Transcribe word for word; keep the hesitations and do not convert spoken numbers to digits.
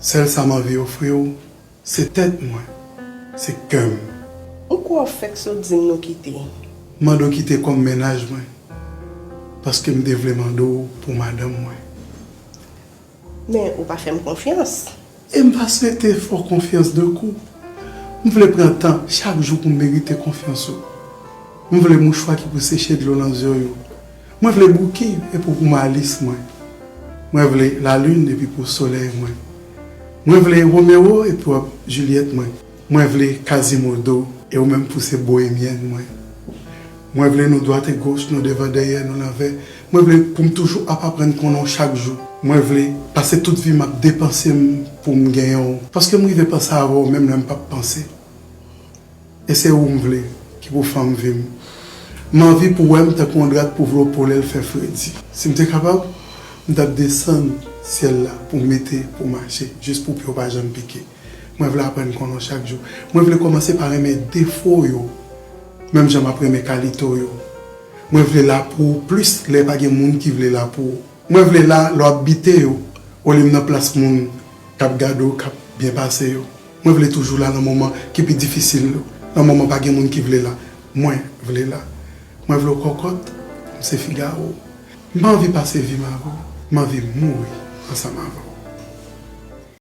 Sèl sa m anvi ofri w, se tèt mwen, se kè m. Ou kwè w fèk sot di m nou kite? M mande w kite kòm mennaj mwen, paske m te vle mande w pou madanm mwen. Men ou pa fè m konfyans. E m pa swete fè w konfyans de kou. M vle pran tan chak jou pou m merite konfyans ou. M vle mouchwa ki pou seche dlo nan zye w yo. Mwen vle Bouki epi w pou Malis mwen. Mwen vle Lalin epi pou Solèy mwen. Mwen vle Romero epi w ap Jilyèt mwen. Mwen vle Kazimodo e ou menm pou se bohemyèn mwen. Mwen vle nou dwat e goch, nou devan dèyè, nou lanvè. Mwen vle pou m toujou ap aprann konnen w chak jou. Mwen vle pase tout vi m ap depanse m pou m genyen w. Paske m rive panse avè w menm lè m p ap panse. E se ou m vle ki pou fanm vi m. M anvi pou w wè m tankou yon dra k pou vle w pole l fè fredi. Si m te kapab, m t ap desann syèl la pou m mete pou mache, jis pou pye w pa janm pike. Mwen vle aprann konnen w chak jou. Mwen vle kòmanse pa renmen defo w yo, menm jan m ap renmen kalite w yo. Mwen vle la pou ou plis lè pa gen moun ki vle la pou ou. Mwen vle la lè w ap bite yo, olye m nan plas moun k ap gade w, k ap byen pase yo. Mwen vle toujou la nan moman ki pi difisil yo, nan moman pa gen moun ki vle la. Mwen vle la. Mwen vle w kòkòt, m se Figaro. M pa anvi pase vi m avè w, m anvi mouri ansanm avè w.